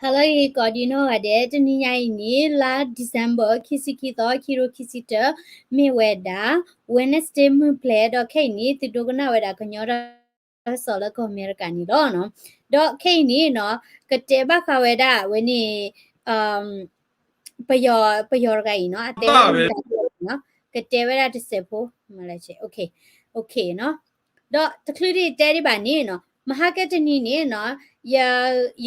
ဟါလၢအဂ့ၤကိးဒံနီၢ်ဂၤဒဲး, တနံၤညါအံၤန့ၣ် လါ December ခံဆံခံသီ ခံကထိခံဆံတၢ, မ့ၢ်ဝဲဒၣ် Wednesday မုၢ်ဖျဲး, ဒီးခဲအံၤန့ၣ် သုဒိကနၣ်ဝဲဒၣ်ကညီတၢ်ကစီၣ်လၢကီၢ်အမဲရကၤန့ၣ်လီၤ. ဒီးခဲအံၤန့ၣ်နီၤ, ကတဲဘၣ်ဃးဝဲဒၣ်ဝဲန့ၣ် ပယီၤ, ပယီၤတဂၤအံၤနီၤ, အတဲဝဲဒၣ်, ကတဲဝဲဒၣ်တစဲးဖိ, မလဲ, ဒီးတချုးဒံးတဲဒံးဘၣ်န့ၣ်နီၤ, မဟါကဲတနံၤန့ၣ်နီၤ,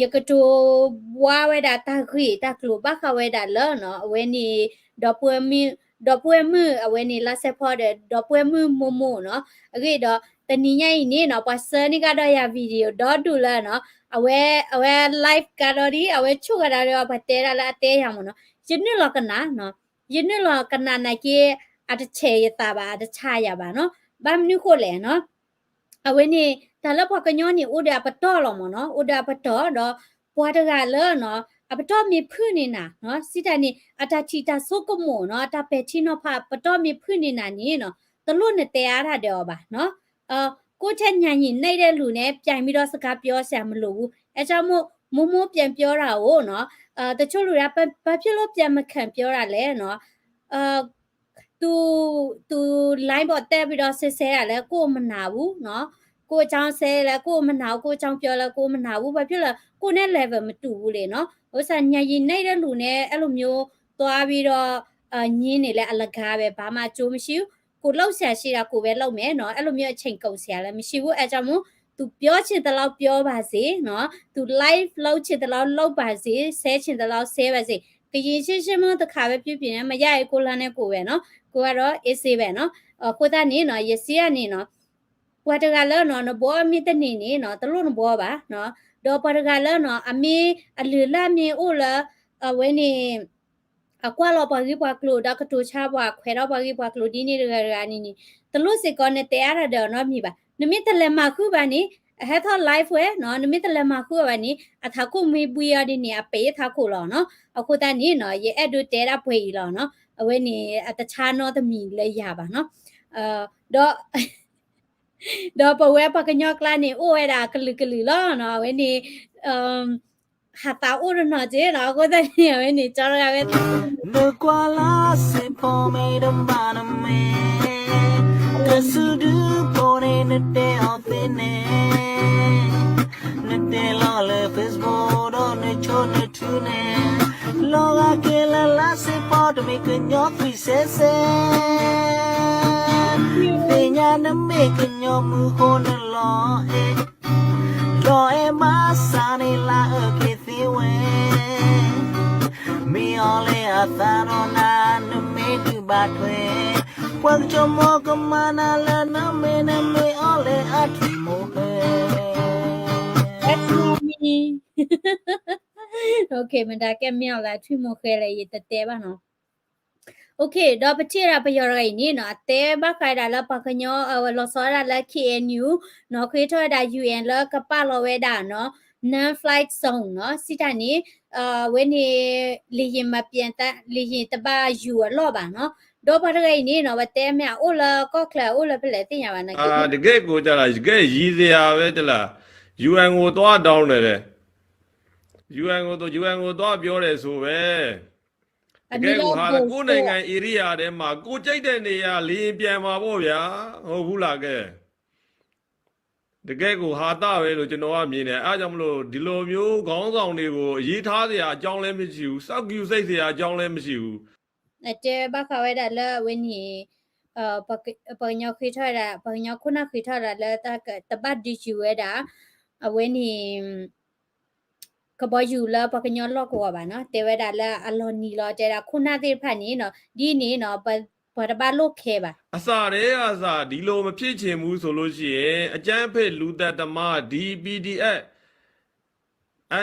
ယကတိၤဘှါဝဲဒၣ်တၢ်ဂ့ၢ်တၢ်ကျိၤဘၣ်ဃးဝဲဒၣ်လၢနီၤ, အဝဲန့ၣ် ဒီပုၢ်ဝဲၢ်မုၣ်, ဒီပုၢ်ဝဲၢ်မုၣ်အဝဲန့ၣ် လါစဲးဖီဒီး ဒီပုၢ်ဝဲၢ်မုၣ်မိၢ်မိၢ်နီၤ, အဂ့ၢ်ဒီး တနံၤညါအံၤန့ၣ်နီၤ, ပှၤဆှၢန့ၢ်ကဒီးယၤ video ဒီဒူၣ်လၢနီၤ, အဝဲ, အဝဲ live ကါဒီးဒ် အဝဲဆိၣ်ကဒါဒီး ပှၤတဲဒၣ်လၢအတဲယၤမ့ၢ်နီၤ, ယနုာ်လီၤကနၣ်နီၤ, ယနုာ်လီၤကနၣ်နာ်က့ အတဆဲးယသးဘၣ်, အတဆါယၤဘၣ်နီၤ, ဘၣ်မနုၤဃိလဲၣ်နီၤ အဝဲန့ၣ် တၢ်လၢပှၤကညီန့ၣ် အိၣ်ဒီးအပတီၢ်လီၤမ့ၢ်နီၤ, အိၣ်ဒီးအပတီၢ်ဒီး ပှၤတဂၤလၢနီၤ အပတီၢ်မ့ၢ်ဖုၣ်န့ၢ်နၤနီၤ, စံးတၢ်န့ၣ် အတၢ်ထံၣ်တၢ်ဆိကမိၣ်နီၤ, အတၢ်ပဲာ်ထံနီၤဖး ပတီၢ်မ့ၢ်ဖုၣ်န့ၢ်နၤန့ၣ်နီၤ, တလိၣ်နတဲအါတၢ်ဒီးအီၤဘၣ်နီၤ. ကိုယ့်ထက်ညါညိနဲ့တဲ့လူနဲ့ ပြိုင်ပြီးတော့စကားပြောစရာမလိုဘူး. အဲဒါကြောင့်မို့ မိုးမိုးပြန်ပြောတာကိုနော်, တချို့လူတွေက ဘာဖြစ်လို့ပြန်မခံပြောတာလဲနော်, သူ သူ line ပေါ်တက်ပြီးတော့ စဲစဲတာလဲ ကိုယ့်မနာဘူးနော်, ကိုယ့်အကြောင်းစဲလဲ ကိုယ့်မနာဘူး, ကိုယ့်အကြောင်းပြောလဲ ကိုယ့်မနာဘူး, ဘာဖြစ်လဲ ကိုယ့်နဲ့ level မတူဘူးလေနော်. ဥစ္စာ ညါယီ နဲ့ တဲ့လူနဲ့ အဲ့လိုမျိုး သွားပြီးတော့ ငြင်းနေလဲ အလကားပဲ, ဘာမှအကျိုးမရှိဘူး. ကိုယ်လုပ်စရာရှိတာ ကိုယ်ပဲလုပ်မယ်နော်, အဲ့လိုမျိုး အချိန်ကုန်စရာလည်းမရှိဘူး. အဲဒါကြောင့်မို့ သူပြောချင်သလောက်ပြောပါစေနော်, သူ live လုပ်ချင်သလောက်လုပ်ပါစေ, ဆဲချင်သလောက်ဆဲပါစေ, ကရင်ရှင်းရှင်းမုန်းတခါပဲ ပြုပြင်တယ်, မရရင်ကိုယ့်လမ်းနဲ့ကိုယ်ပဲနော်, ကိုယ်ကတော့ အေးဆေးပဲနော်. အဃိသတးန့ၣ်နော်, ယစံးရန့ၣ်နော်, ပှၤတဂၤလၢနော် နဘှီမ့ၢ်တန့ၢ်န့ၣ်နော်, တလိၣ်နဘှီဘၣ်နော်. ဒီးပှၤတဂၤလၢနော် အမ့ၢ်အလုၢ်အလၢ်မ့ၢ်အိၣ်လၢ အဝဲန့ၣ် အကွၢ်လီၤပှၤဂ့ၢ်ပှၤကျိၤ ဒီးကတိၤဆါပှၤ ခွဲးထီၣ်ပှၤဂ့ၢ်ပှၤကျိၤ ဒ်န့ၣ်တဂၤတဂၤန့ၣ်န့ၣ်, တလိၣ်စ့ၢ်ကီးနတဲအါတၢ်ဒီးအီၤနီတမံၤဘၣ်. နမ့ၢ်တလဲၤမၤဃုာ်ဘၣ်န့ၣ်, အဟဲထီၣ် live ဝဲနော်, နမ့ၢ်တလဲၤမၤဃုာ်အီၤဘၣ်န့ၣ် အထးခိၣ်မ့ၢ်ဘှံအီၤဒ်န့ၣ် အပ့ၤအထးခိၣ်လီၤနော်. အဃိသတးန့ၣ်နော်, ယအဲၣ်ဒိးတဲဒၣ်ပှဲၤအံၤလီၤနော်, အဝဲန့ၣ် အတဆါနီတမံၤလၢယၤဘၣ်နော်. ဒီး ဒီးပဝဲပှၤကညီကျါန့ၣ် အိၣ်ဝဲဒၣ်ကလုာ်ကလုာ်လီၤနော်, အဝဲန့ၣ် ဟးသးအိၣ်တနီၤက့ၤနော်, အဃိသတးန့ၣ် အဝဲန့ၣ် ကၠီတဂၤဝဲ နကွၢ်လၢစ့ၢ်ဖီမ့ၢ်တဘၣ်နမဲာ်, ကစူၢ်ဒုဖိန့ၣ် နတဲအီၤသ့န့ၣ်, နတဲလီၤလၢ Facebook ဒီးနဆိနထုန့ၣ်, လီၤဂာ်က့ၤလၢလၢစ့ၢ်ဖီ တမ့ၢ်ကညီသွံၣ်စဲစဲ, သ့ၣ်ညါနမ့ၢ်ကညီမုၢ်ဃိနလီၤအဲၣ်, ဒီးအဲၣ်ဘၣ်စၢ်န့ၣ်လၢအၢၣ်က့ၤသ့ဝဲ, မ့ၢ်အီၤလဲၣ်အသးဒီးနၤ နမ့ၢ်ဒုးဘၣ်ထွဲ, ပှၤကစီၤမီၤကမၤနၤလၢနမ့ၢ် နမ့ၢ်အီၤလဲၣ်အထွံၣ်မိၢ်ဃဲ မတၤကဲမ့ၢ်အီၤလဲၣ်အထွံၣ်မိၢ်ဃဲလဲၣ် ယတတဲဘၣ်နီၤ. ဒီးပထံၣ်ဝဲဒၣ်ပယီၤတဂၤအံၤန့ၣ်နီၤ, အတဲဘၣ်ဃးဝဲဒၣ်လၢပှၤကညီ အဝဲလီၤဆီဝဲဒၣ်လၢ K N U နီၤ, ဃ့ထီၣ်ဝဲဒၣ် U N လၢကပာ်လီၤဝဲဒၣ်နီၤ non-fly zone နီၤ, စံးတၢ်န့ၣ် အဝဲန့ၣ် လေယာဉ်မပျံ, လေယာဉ်တဘၣ်ယူၤအလီၢ်ဘၣ်နီၤ. ဒီးပှၤတဂၤအံၤန့ၣ်နီၤ, ပတဲမ့ၢ်အအိၣ်လၢကီၢ်ချၢ အအိၣ်လၢဖဲလဲၣ်သ့ၣ်ညါဘၣ်နာ်က့ တကဲကိးတၢ်လၢ ယကဲယံၤသ့ဧါဝဲတလၢ ယူၣ်အဲၣ်အိၣ် သွားတောင်းတယ်တဲ့, ယူၣ်အဲၣ်အိၣ် ယူၣ်အဲၣ်အိၣ် သွားပြောတယ်ဆိုပဲ, တကဲကိးဟါလၢ ကိုယ့်နိုင်ငံ area ထဲမှာ ကိုယ်ကြိုက်တဲ့နေရာ လေယာဉ်ပျံမှာပေါ့ဗျာ, ဟုတ်ဘူးလားကဲ. တကဲကိးဟါသၣ်ဝဲလို့ ကျွန်တော်ကမြင်တယ်. အဲဒါကြောင့်မလို့ ဒီလိုမျိုးခေါင်းဆောင်တွေကို အရေးထားစရာအကြောင်းလည်းမရှိဘူး, စောင့်ကြည့်စိတ်စရာအကြောင်းလည်းမရှိဘူး. အတဲဘၣ်ဃးဝဲဒၣ်လၢအဝဲန့ၣ် ပှၤကညီဃ့ထီၣ်ဝဲဒၣ် ပှၤကညီခိၣ်နၢ်ဃ့ထီၣ်ဝဲဒၣ်လၢ တဘၣ်ဒုးယူၤဝဲဒၣ် အဝဲန့ၣ် ကဘီယူၤလၢပှၤကညီလီၢ်ကဝီၤဘၣ်နီၤ, တဲဝဲဒၣ်လၢအလီၤနံၤလီၤ တဲဒၣ်ခိၣ်နၢ်သ့ၣ်တဖၣ်န့ၣ်နီၤ, ဒ်န့ၣ်နီၤ ပှၤတဘၣ်လိၣ်ခဲဘၣ်. အစတွေအစ ဒီလိုမဖြစ်ချင်ဘူးဆိုလို့ရှိရင် အကြမ်းဖက်လူသတ်သမား ဒီ PDF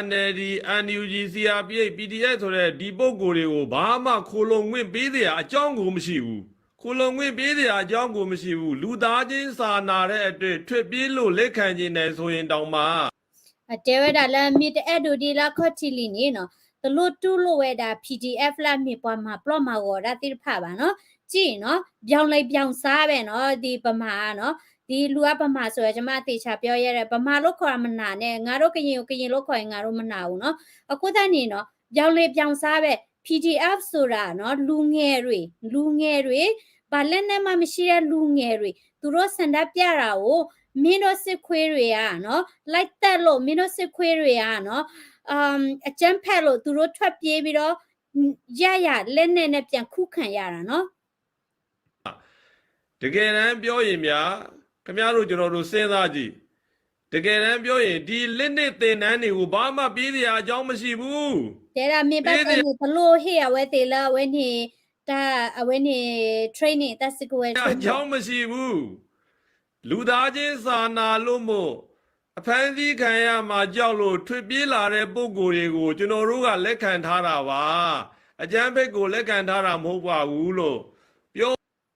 NLD NUG CRPH PDF ဆိုတဲ့ ဒီပုဂ္ဂိုလ်တွေကို ဘာမှခိုလှုံခွင့်ပေးစရာအကြောင်းကိုမရှိဘူး. ခိုလှုံခွင့်ပေးစရာအကြောင်းကိုမရှိဘူး. လူသားချင်းစာနာတဲ့အတွက် ထွက်ပြေးလို့လက်ခံချင်တယ်ဆိုရင်တောင်မှ အတဲဝဲဒၣ်လၢ မ့ၢ်တအဲၣ်ဒိးဒ်လၢအခီၣ်ထံးလံန့ၣ်နီၤ, တလိၣ်တူၢ်လိာ်ဝဲဒၣ် PDF လၢအမ့ၢ်ပှၤမၤပျီၢ်မၤဂီၤတၢ်သ့ၣ်တဖၣ်ဘၣ်နီၤ. ကြည့်နော်, ပြောင်းလဲပြောင်းစားပဲနော်, ဒီဗမာနော်, ဒ်လူအါပမၤစိၤ ကျွန်မသေချာပြောရဲတယ် ဗမာလို့ခေါ်တာမနာနဲ့ ငါတို့ကရင်ကို ကရင်လို့ခေါ်ရင် ငါတို့မနာဘူးနော် အဃိသတးန့ၣ်နော် ပြောင်းလဲပြောင်းစားပဲ PDF ဆိုတာနော် လူငယ်တွေ လူငယ်တွေ ဘာလက်နက်မှမရှိတဲ့လူငယ်တွေ သူတို့ဆန္ဒပြတာကို မင်းတို့စစ်ခွေးတွေကနော် လိုက်တပ်လို့ မင်းတို့စစ်ခွေးတွေကနော် အမ် အကြမ်းဖက်လို့ သူတို့ထွက်ပြေးပြီးတော့ ရရလက်နက်နဲ့ပြန်ခုခံရတာနော် တကယ်တမ်းပြောရင်ဗျာ ခင်ဗျားတို့ကျွန်တော်တို့စဉ်းစားကြည့် တကယ်တမ်းပြောရင်ဒီလက်နက်သင်တန်းတွေကိုဘာမှပေးစရာအကြောင်းမရှိဘူး တဲဒၣ်မ့ၢ်ဘၣ်တဲန့ၣ် တလိၣ်ဟ့ၣ်အဝဲသ့ၣ်လၢအဝဲန့ၣ် တၢ်အဝဲန့ၣ် training တၢ်စုကဝဲၤ training အကြောင်းမရှိဘူး လူသားချင်းစာနာလို့မို့ အဖမ်းဆီးခံရမှာကြောက်လို့ ထွက်ပြေးလာတဲ့ပုဂ္ဂိုလ်တွေကို ကျွန်တော်တို့က လက်ခံထားတာပါ။ အကြမ်းဖက်ကို လက်ခံထားတာ မဟုတ်ပါဘူးလို့ ပြော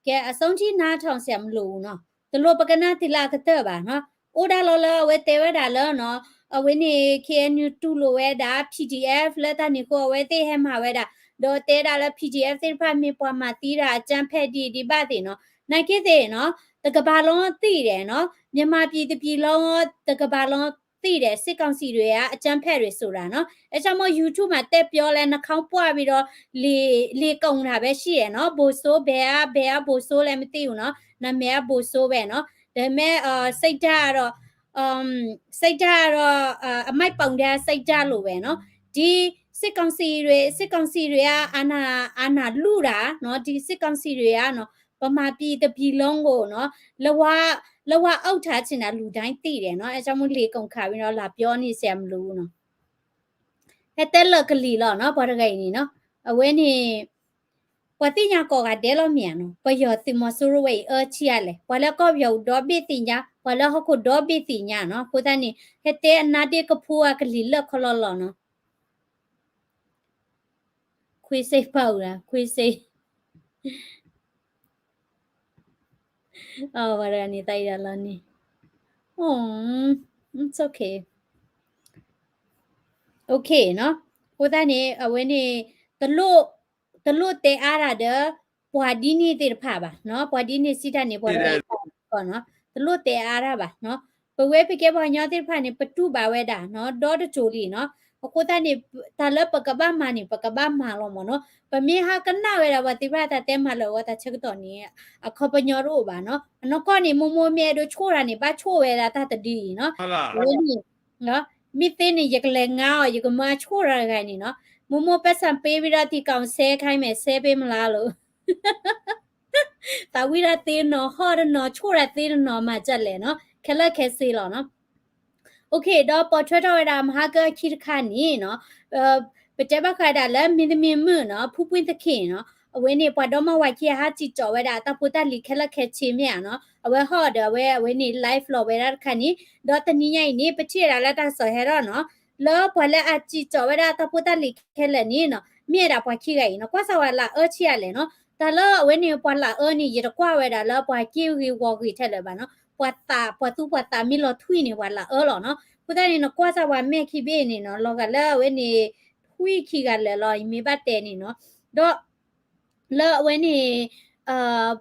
ကဲ အဆုံးထိနားထောင်စရာမလိုဘူးနော် တလိၣ်ပကနၣ်သ့လၢအကတၢၢ်ဘၣ်နော် အိၣ်ဒၣ်လီၤလၢအဝဲတဲဝဲဒၣ်လၢနော် အဝဲန့ၣ် KNU တူၢ်လိာ်ဝဲဒၣ် PDF လၢတၢ်န့ၣ်အဃိ အဝဲသ့ၣ်ဟဲမၤဝဲဒၣ် ဒီးတဲဒၣ်လၢ PDF သ့ၣ်တဖၣ်မ့ၢ်ပှၤမၤသံတၢ် အကြမ်းဖက်ဒံးဒံးဘၣ်သ့ၣ်နော် နာ်က့သ့ၣ်နော် တကမ္ဘာလုံးသိတယ်နော် မြန်မာပြည်တပြည်လုံး တကမ္ဘာလုံးသိတယ် စစ်ကောင်စီတွေက အကြမ်းဖက်တွေဆိုတာနော် အဲကြောင့်မို့ YouTube မှာ တက်ပြောလဲ နှာခေါင်းပွပြီးတော့ လေလေကုန်တာပဲရှိတယ်နော် ဗိုလ်စိုး ဘယ်က ဘယ်က ဗိုလ်စိုးလဲ မသိဘူးနော် နာမည်က ဗိုလ်စိုး ပဲနော် ဒါပေမဲ့ စိတ်ဓာတ်ကတော့ စိတ်ဓာတ်ကတော့ အမိုက်ပုံထဲစိတ်ဓာတ်လိုပဲနော် ဒီစစ်ကောင်စီတွေ စစ်ကောင်စီတွေက အာဏာ အာဏာလုတာနော် ဒီစစ်ကောင်စီတွေကတော့နော် ဗမာပြည်တပြည်လုံးကိုနော် လက်ဝါး လက်ဝါးအုပ်ထားချင်တာ လူတိုင်းသိတယ်နော် အဲကြောင့်မို့ လေကုန်ခါပြီးတော့ လာပြောနေစရာမလိုဘူးနော် ဟဲတဲလၢာ်ကလံၤလီၤနီၤ ပှၤတဂၤအံၤန့ၣ်နီၤ အဝဲန့ၣ် ပှၤသ့ၣ်ညါကိးဂၤဒဲးလီၤမ့ၢ်ဧါနီၤ ပယီၤသုးမီၤစိရိၤဝဲအံၤ အၢထံဂၤလဲၣ် ပှၤလၢကီၢ်ပယီၤဒီဘ့ၣ်သ့ၣ်ညါ ပှၤလၢဟီၣ်ခိၣ်ဒီဘ့ၣ်သ့ၣ်ညါနီၤ အဃိသတးန့ၣ် ဟဲတဲအနါဒ့ကဖိအကလံၤလၢာ်ခီလီၤလီၤနီၤ ခွေးစိတ်ပေါက်တာ ခွေးစိတ် အဝဲဒၣ်န့ၣ် သးအံၤဒၣ်လီၤန့ၣ် it's okay okay နီၤ အဃိသတးန့ၣ် အဝဲန့ၣ် တလိၣ် တလိၣ်တဲအါတၢ်ဒီး ပှၤဒ်န့ၣ်သ့ၣ်တဖၣ်ဘၣ်နီၤ ပှၤဒ်န့ၣ်စံးတၢ်န့ၣ် ပှၤတလိၣ်တဲအါတၢ်ဘၣ်နီၤ ပဝဲပကဲပှၤကညီသ့ၣ်တဖၣ်န့ၣ် ပတူၢ်ဘၣ်ဝဲဒၣ်နီၤ ဒီတစိၤလံနီၤ အဃိသတးန့ၣ် တၢ်လၢပကဘၣ်မၤန့ၣ် ပကဘၣ်မၤလီၤမ့ၢ်နီၤ ပမ့ၢ်ဟးကနၣ်ဝဲဒၣ်ပှၤသ့ၣ်တဖၣ်တၢ်တဲမၤလၢာ်အဂီၢ် တၢ်ဆၢကတီၢ်န့ၣ် အခီပညီတအိၣ်ဘၣ်နီၤ အနီၢ်ကီၢ်န့ၣ် မိၢ်မိၢ်မ့ၢ်အဲၣ်ဒိးဆိၣ်တၢ်န့ၣ် ဘၣ်ဆိၣ်ဝဲဒၣ်တၢ်တဒုအံၤနီၤ ဝဲန့ၣ် မ့ၢ်သ့န့ၣ် ယကလဲၤငါအီၤ ယကမၤဆိၣ်တၢ်တဂၤန့ၣ်နီၤ မိၢ်မိၢ်ပိုက်ဆံပေးပြီးတော့ ဒီကောင်ဆဲခိုင်းမယ် ဆဲပေးမလားလို့ သးဝံၣ်တၢ်သ့တနီၤ ဟီၣ်တနီၤ ဆိၣ်တၢ်သ့တနီၤ မၤဒ်လဲၣ်နီၤ ခဲလၢာ်ခဲဆ့လီၤနီၤ okay ဒီးပိာ်ထွဲထီၣ်ဝဲဒၣ် မဟါကအခံတခါန့ၣ်နီၤ ပတဲဘၣ်ဃးဒၣ်လၢ မင်းသမီးမုၣ်နီၤ ဖူပွင့်သခင်နီၤ အဝဲန့ၣ် ပှၤဒီမါဝၤခံဂၤဟးစံၣ်ကၠီၣ်ဝဲဒၣ် တၢ်ဖိတၢ်လံၤခဲလၢာ်ခဲဆ့မ့ၢ်ဧါနီၤ အဝဲဟီၣ်ဒီးအဝဲ အဝဲန့ၣ် live လီၤဝဲဒၣ်တခါန့ၣ် ဒီးတနံၤညါအံၤန့ၣ် ပထံၣ်ဝဲဒၣ်လၢတၢ်ကစီၣ်ဟဲထီၣ်နီၤ လၢပှၤလၢအစံၣ်ကၠီၣ်ဝဲဒၣ်တၢ်ဖိတၢ်လံၤခဲလၢာ်န့ၣ်နီၤ မ့ၢ်ဝဲဒၣ်ပှၤခံဂၤအံၤနီၤ ကွၢ်စၢ်ဝဲလၢအအၢဆံးအါလဲၣ်နီၤ တၢ်လၢအဝဲန့ၣ် ပှၤလၢအအၢန့ၣ် ယတကွၢ်ဝဲဒၣ်လၢပှၤက့ၢ်ဂ့ၤဝီၤဂ့ၤထဲလဲၣ်ဘၣ်နီၤ ပှၤသး ပှၤသူၣ်ပှၤသးမ့ၢ်လီၤထွံၣ်န့ၣ် ပှၤလၢအအၢလီၤနီၤ အဃိသတးန့ၣ် နကွၢ်စၢ်ပှၤမဲာ်ခံဘ့ၣ်န့ၣ်နီၤ လီၤဂာ်လၢအဝဲန့ၣ် ထွံၣ်ခံဂၤလၢာ်လီၤ ယမ့ၢ်ဘၣ်တဲန့ၣ်နီၤ ဒီး လၢအဝဲန့ၣ်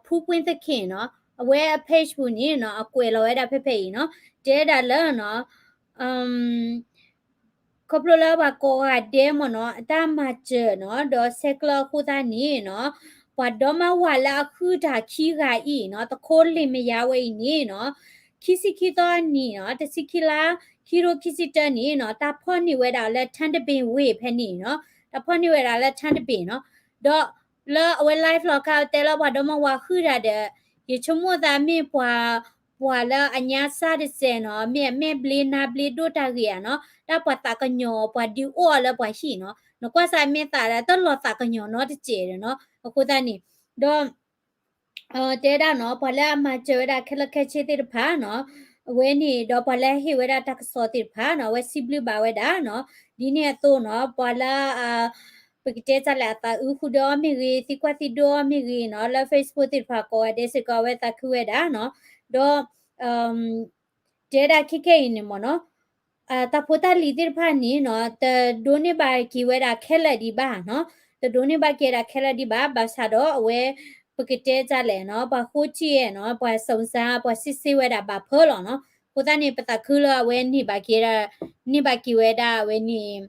ဖူပွင့်သခင်နီၤ အဝဲအ page ပူၤန့ၣ်နီၤ အကွဲးလီၤဝဲဒၣ်ဖဲဖဲအံၤနီၤ တဲဒၣ်လၢနီၤ ခီဖျိလၢပှၤကိးဂၤဒဲးမ့ၢ်နီၤ အတၢ်မၤစၢၤနီၤ ဒီးဆဲးကျၢအဃိသတးန့ၣ်နီၤ ပှၤဒီမါဝၤလၢအဟုၣ်တၢ်ခံဂၤအံၤနီၤ တခီလံာ်မယါဝဲအံၤန့ၣ်နီၤ ခံဆံခံသီအနံၤနီၤ တဆံခံလါ ခံကထိခံဆံတၢန့ၣ်နီၤ တၢ်ဖီၣ်န့ၢ်ဝဲဒၣ်လၢ ထန်းတပင် ဝ့ၢ်ဖဲန့ၣ်နီၤ တၢ်ဖီၣ်န့ၢ်ဝဲဒၣ်လၢ ထန်းတပင် နီၤ ဒီးလၢအဝဲ live လီၤခါ တဲလၢပှၤဒီမါဝၤဟုၣ်တၢ်ဒီး ယဆိကမိၣ်သးမ့ၢ်ပှၤ ပှၤလၢအညါစၢ်တစဲးနီၤ မ့ၢ်အမဲာ်ဘျ့နါဘျ့ဒိၣ်တၢ်ဂ့ၤဧါနီၤ တၢ်ပှၤသးကညီၤ ပှၤဒုးအိၣ်အီၤလၢပှၤဟံၣ်နီၤ နကွၢ်စၢ်မ့ၢ်သးဒီး တလီၤသးကညီၤနီတစဲးဒီးနီၤ အဃိသတးန့ၣ် ဒီး တဲဒၣ်နီၤ ပှၤလၢအမၤစၢၤဝဲဒၣ်ခဲလၢာ်ခဲဆ့သ့ၣ်တဖၣ်နီၤ အဝဲန့ၣ် ဒီးပှၤလၢအဟ့ၣ်ဝဲဒၣ်တၢ်ကစီၣ်သ့ၣ်တဖၣ်နီၤ အဝဲစံးဘျုးဘၣ်ဝဲဒၣ်နီၤ ဒ်န့ၣ်အသိးနီၤ ပှၤလၢ ပကတဲတၢ်လဲၣ် အသးအုးဃုာ်ဒီးအီၤမ့ၢ်ဂ့ၤ သံကွၢ်သံဒိၣ်အီၤမ့ၢ်ဂ့ၤနီၤ လၢ Facebook သ့ၣ်တဖၣ်ကိးဂၤဒဲးစ့ၢ်ကီး အဝဲသးခုဝဲဒၣ်နီၤ ဒီး တဲဒၣ်ခဲခဲအံၤန့ၣ်မ့ၢ်နီၤ တၢ်ဖိတၢ်လံၤသ့ၣ်တဖၣ်န့ၣ်နီၤ တဒိးန့ၢ်ဘၣ်က့ၤဝဲဒၣ်ခဲလၢာ်ဒံးဘၣ်နီၤ တဒိးန့ၢ်ဘၣ်က့ၤဝဲဒၣ်ခဲလၢာ်ဒံးဘၣ် ဘၣ်ဆၣ်ဒီးအဝဲ ပကတဲတၢ်လဲၣ်နီၤ, ပှၤဃိထံၣ်နီၤ, ပှၤစုံစမ်း, ပှၤစစ်ဆေးဝဲဒၣ်ဘၣ်ဖၢလီၤနီၤ. အဃိသတးန့ၣ် ပသးခုလၢအဝဲန့ၢ်ဘၣ်က့ၤ, န့ၢ်ဘၣ်က့ၤဝဲဒၣ်အဝဲန့ၣ်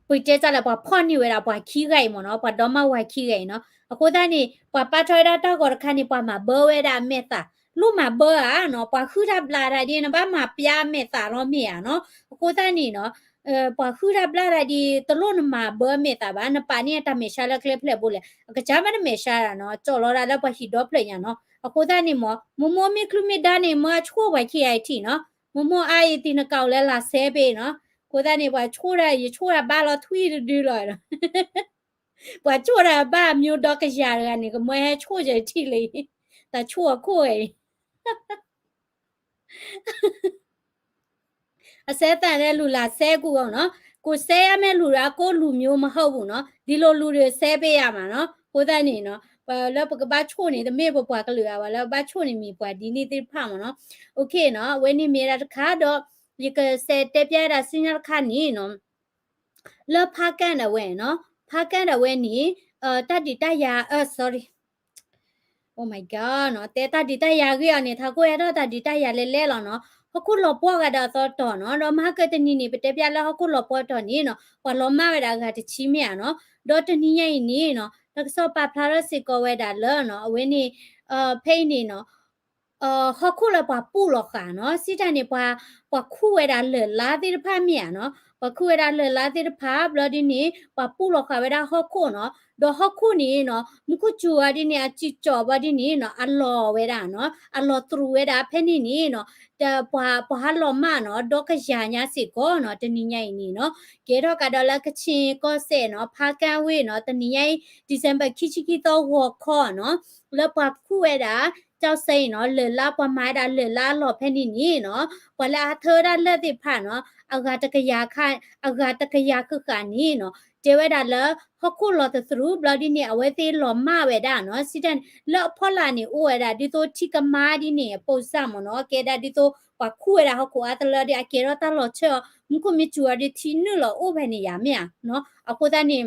ပတဲတၢ်လဲၣ် ပှၤဖီၣ်န့ၢ်ဝဲဒၣ်ပှၤခံဂၤအံၤမ့ၢ်နီၤ, ပှၤဒီမါဝၤခံဂၤအံၤနီၤ. အဃိသတးန့ၣ် ပှၤပာ်ထီၣ်ဝဲဒၣ်တၢ်ဂီၤတခါန့ၣ် ပှၤမၤဘၢဝဲဒၣ်အမဲာ်သၣ်, လိၣ်မၤဘၢဧါနီၤ, ပှၤဟုၣ်တၢ်ဘျါတၢ်ဒ် နဘၣ်မၤပျါအမဲာ်သၣ်လီၤမ့ၢ်ဧါနီၤ. အဃိသတးန့ၣ်နီၤ ပှၤဟုၣ်တၢ်ဘျါတၢ်ဒ် တလိၣ်နမၤဘၢအမဲာ်သၣ်ဘၣ်, နပာ်န့ၢ်အတၢ်မဲာ်ဆှးလၢကျဲဖျဲၣ်ဘိလဲၣ်, အကစၢ်မ့ၢ်တမဲာ်ဆှးဒၣ်နီၤ, ကၠီၣ်လီၤဒၣ်လၢပှၤဟံၣ်ဒီဖျၢၣ်ညါနီၤ. အဃိသတးန့ၣ်မ့ၢ် မိၢ်မိၢ်မ့ၢ်ချုးမ့ၢ်ဒါန့ၣ် မ့ၢ်အဆိၣ်ပှၤခံဂၤအံၤထံၣ်နီၤ, မိၢ်မိၢ်အါအံၤသ့ၣ်နကးအိၣ်လၢလၢ်စဲပ့ၤနီၤ. အဃိသတးန့ၣ် ပှၤဆိၣ်ဒၣ် ယဆိၣ်ဒၣ်ဘၣ်လီၤထွံတဒုလီၤ. ပှၤဆိၣ်ဒၣ်ဘၣ်အမျိုးဒီကယၤတဂၤန့ၣ် ကမၢဟဲဆိၣ်ယထံၣ်လၢအံၤ, တၢ်ဆိၣ်အခိၣ်အံၤ အစဲသးန့ၣ်လူၤလၢ်စဲကူအီၤနီၤ, ကိုယ်စဲရမယ့်လူ ကိုယ့်လူမျိုးမဟုတ်ဘူးနော်, ဒီလိုလူတွေစဲပေးရမှာနော်. အဃိသတးန့ၣ်နီၤ ပလၢပကဘၣ်ဆိၣ်န့ၣ် တမ့ၢ်ပပှၤကလုာ်အဝဲလၢဘၣ်ဆိၣ်န့ၣ်မ့ၢ်ပှၤဒ်န့ၣ်သ့ၣ်တဖၣ်မ့ၢ်နီၤ. အဃိနီၤ အဝဲန့ၣ်မ့ၢ်ဒၣ်တခါဒီး ယကစဲးတဲပျဲဒၣ်ဆူညါတခါန့ၣ်နီၤ လၢဖါကန့်ဒၣ်ဝဲနီၤ, ဖါကန့်ဒၣ်ဝဲန့ၣ် တၢ်ဒုးတၢ်ယၤ sorry, oh my god နီၤ, တဲတၢ်ဒုးတၢ်ယၤဂ့ၢ်အီၤန့ၣ် ထးခိၣ်ဟဲထီၣ်တၢ်ဒုးတၢ်ယၤလဲၤလဲၤလီၤနီၤ. ဟီၣ်ခိၣ်လီၤပှီၢ်ဂၤဒီးအသီတီၤနီၤ, ဒီးမဟါကတနံၤန့ၣ် ပတဲပျဲလၢဟီၣ်ခိၣ်လီၤပှီၢ်တီၤန့ၣ်နီၤ ပှၤလီၤမၢ်ဝဲဒၣ်အဂၤတဆံမ့ၢ်ဧါနီၤ. ဒီးတနံၤညါအံၤန့ၣ်နီၤ တၢ်ကစီၣ်ပာ်ဖျါထီၣ်စ့ၢ်ကီးဝဲဒၣ်လၢနီၤ အဝဲန့ၣ် ဖဲအံၤန့ၣ်နီၤ ဟီၣ်ခိၣ်လၢပှၤပူၣ်လီၤဃာ်နီၤ, စံးတၢ်န့ၣ် ပှၤ ပှၤခူၣ်ဝဲဒၣ်လၢၢ်လါသ့ၣ်တဖၣ်မ့ၢ်ဧါနီၤ, ပှၤခူၣ်ဝဲဒၣ်လၢၢ်လါသ့ၣ်တဖၣ် ဘျီဒ်န့ၣ် ပှၤပူၣ်လီၤဃာ်ဝဲဒၣ်ဟီၣ်ခိၣ်နီၤ, ဒီးဟီၣ်ခိၣ်န့ၣ်နီၤ မူခိၣ်စူၤအီၤဒ်န့ၣ် အစံၣ်ကၠီၣ်ဘျီဒ်န့ၣ်နီၤ အလီၤဝဲဒၣ်နီၤ, အလီၤတြူာ်ဝဲဒၣ်ဖဲန့ၣ်န့ၣ်နီၤ ပှၤ ပှၤဟးလီၤမၢ်နီၤ ဒီကယၤညါစ့ၢ်ကီးနီၤ တနံၤညါအံၤန့ၣ်နီၤ, ကဲထီၣ်ကဒီးလၢကခ့ၣ်ကီၢ်စဲၣ်နီၤ ဖါကန့်ဝ့ၢ်နီၤ တနံၤညါအံၤ December ခံဆံခံသီဂီၤခီနီၤ လၢပှၤခူၣ်ဝဲဒၣ် ကၠီၣ်စဲအံၤနီၤ လၢၢ်လါ ပှၤမၤဝဲဒၣ်လၢၢ်လါအလီၢ်ဖဲန့ၣ်န့ၣ်နီၤ ပှၤလၢအဟးထၢဝဲဒၣ်လၢၢ်သ့ၣ်တဖၣ်နီၤ အဂၤတကယၤခါ အဂၤတကယၤဃၣ်ဃၣ်န့ၣ်နီၤ တဲဝဲဒၣ်လၢ ဟီၣ်ခိၣ်လီၤတတြူာ် ဘျီဒ်န့ၣ် အဝဲသ့ၣ်လီၤမၢ်ဝဲဒၣ်နီၤ စံးတၢ်န့ၣ် လၢအဖီလာ်န့ၣ် အိၣ်ဝဲဒၣ်ဒ်သိးထံကမါဒ်န့ၣ် ပိစၢ်မ့ၢ်နီၤ ကဲဒၣ်ဒ်သိး ပှၤခူၣ်ဝဲဒၣ်ဟီၣ်ခိၣ်အါတလၢဒီး အကဲထီၣ်တၢ်လီၤဆၢအီၤ မူခိၣ်မ့ၢ်စူၤအီၤဒီးထံနုာ်လီၤအိၣ်ဖဲန့ၣ်ယၤမ့ၢ်ဧါနီၤ အဃိသတးန့ၣ်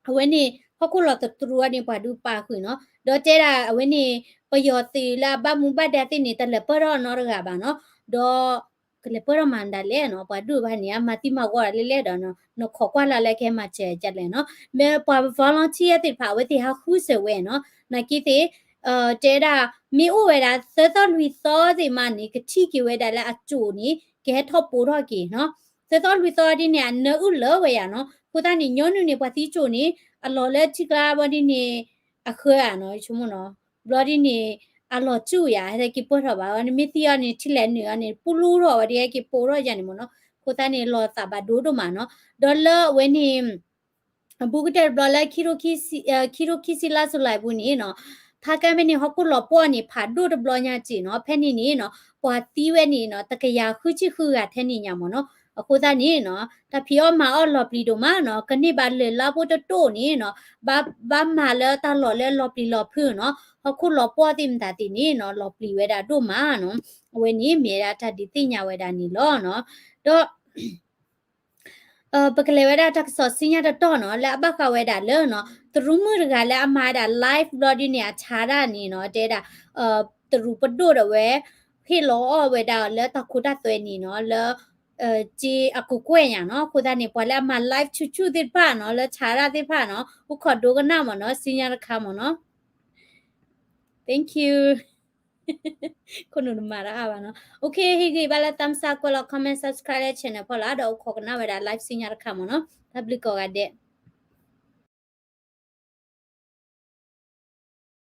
အဝဲန့ၣ် ဟီၣ်ခိၣ်လီၤတတြူာ်အီၤန့ၣ် ပှၤဒုးပာ်ဃုာ်နီၤ ဒီးတဲဒၣ်အဝဲန့ၣ် ပယီၤသုးလၢအဘၣ်မူဘၣ်ဒါသ့ၣ်န့ၣ် တလဲၤပၢၢ်ထီၣ်နီတဂၤဘၣ်နီၤ ဒီး ကလဲၤပၢၢ်ထီၣ်မၤဒၣ်လဲၣ်နီၤ ပှၤဒုးဘၣ်န့ၣ် အမၤသံမၤဝီဒၣ်လဲၣ်လဲၣ်ဒီးနီၤ နခိးကွၢ်လၢ်လၢကဟဲမၤစၢၤဒ်လဲၣ်နီၤ မ့ၢ်ပှၤ volunteer သ့ၣ်တဖၣ် အဝဲသ့ၣ်ဟးဃုစၢၤဝဲနီၤ နာ်က့သ့ၣ် တဲဒၣ် မ့ၢ်အိၣ်ဝဲဒၣ်သၢသီလွံၢ်သီသ့ၣ်မးန့ၣ် ကထံၣ်က့ၤဝဲဒၣ်လၢအကၠိၣ်န့ၣ် ကဟဲထီၣ်ပိာ်ထီၣ်က့ၤနီၤ သၢသီလွံၢ်သီဒ်န့ၣ် အနၢအုၣ်လၢဝဲယၤနီၤ အဃိသတးန့ၣ် ညီနုၢ်န့ၣ် ပှၤသံကၠိၣ်န့ၣ် အလီၤလၢထံကျါဘျီဒ်န့ၣ် အဃၢဧါနီၤ ယဆိကမိၣ်နီၤ ဘျီဒ်န့ၣ် အလီၤစူၢ်ယၤ ဟဲက့ၤပၢၢ်ထီၣ်ဘၣ် နမ့ၢ်သံအီၤန့ၣ် ထံလဲၤနုာ်အီၤန့ၣ် ပူလူထီၣ်ဝဲဒ်ဟဲက့ၤပိာ်ထီၣ်ယၤန့ၣ်မ့ၢ်နီၤ အဃိသတးန့ၣ် လီၤသးဘၣ်ဒိဒိၣ်မးနီၤ ဒီးလၢအဝဲန့ၣ် အဘူးကတၢၢ်တဘျီလၢ ခံထိခံဆံလါစူၤလါပူၤန့ၣ်နီၤ ဖါကန့်ဖဲန့ၣ် ဟီၣ်ခိၣ်လီၤပှီၢ်န့ၣ် ဖးဒိၣ်တဘျီညါစ့ၢ်နီၤ ဖဲန့ၣ်န့ၣ်နီၤ ပှၤသံဝဲန့ၣ်နီၤ တကယၤဃုဆံဃုဂၤထဲန့ၣ်ညါမ့ၢ်နီၤ အဃိသတးန့ၣ်နီၤ တၢ်ဖံးအီၣ်မၤအီၣ်လီၤပျံၤဒိၣ်မးနီၤ ကန့ၢ်ဘၣ်လၢၢ်လါဖိတတိၢ်န့ၣ်နီၤ ဘၣ် ဘၣ်မၤလၢတၢ်လီၢ်လၢလီၤပျံၤလီၤဖုးနီၤ ဟီၣ်ခိၣ်လီၤပှီၢ်သ့ၣ်မတၤသ့ၣ်န့ၣ်နီၤ လီၤပျံၤဝဲဒၣ်ဒိၣ်မးနီၤ အဝဲန့ၣ်မ့ၢ်ဝဲဒၣ်တၢ်ဒုးသ့ၣ်ညါဝဲဒၣ်န့ၣ်လီၤနီၤ ဒီး ပကလဲၤဝဲဒၣ်တၢ်ကစီၣ်ဆူညါတတီၢ်နီၤ လၢအဘၣ်ဃးဝဲဒၣ်လၢနီၤ တရူးမုၣ်တဂၤလၢအမၤဝဲဒၣ် live ဘျီဒ်န့ၣ် အဆါတၢ်န့ၣ်နီၤ တဲဒၣ် တရူးပဒိၣ်ဒီးဝဲ ဟ့ၣ်လီၤအီၣ်ဝဲဒၣ်လၢတၢ်ခိတၢ်သွဲန့ၣ်နီၤ လၢ က့အကကွဲၢ်ညါနီၤ အဃိသတးန့ၣ် ပှၤလၢအမၤ live ဆူၣ်ဆူၣ်သ့ၣ်တဖၣ်နီၤ လၢဆါတၢ်သ့ၣ်တဖၣ်နီၤ အိၣ်ခိးဒိကနၣ်မ့ၢ်နီၤ ဆူညါတခါမ့ၢ်နီၤ Thank you ခိၣ်နူာ်တမၤတၢ်အါဘၣ်နီၤ OK ဟ့ၣ်ဂံၢ်ဘၣ်လၢ thumbs up ကွဲးလီၤ comment subscribe လၢ channel ဖီလာ် ဒီးအိၣ်ခိးကနၣ်ဝဲဒၣ် live ဆူညါတခါမ့ၢ်နီၤ တၢ်ဘျုးကိးဂၤဒဲး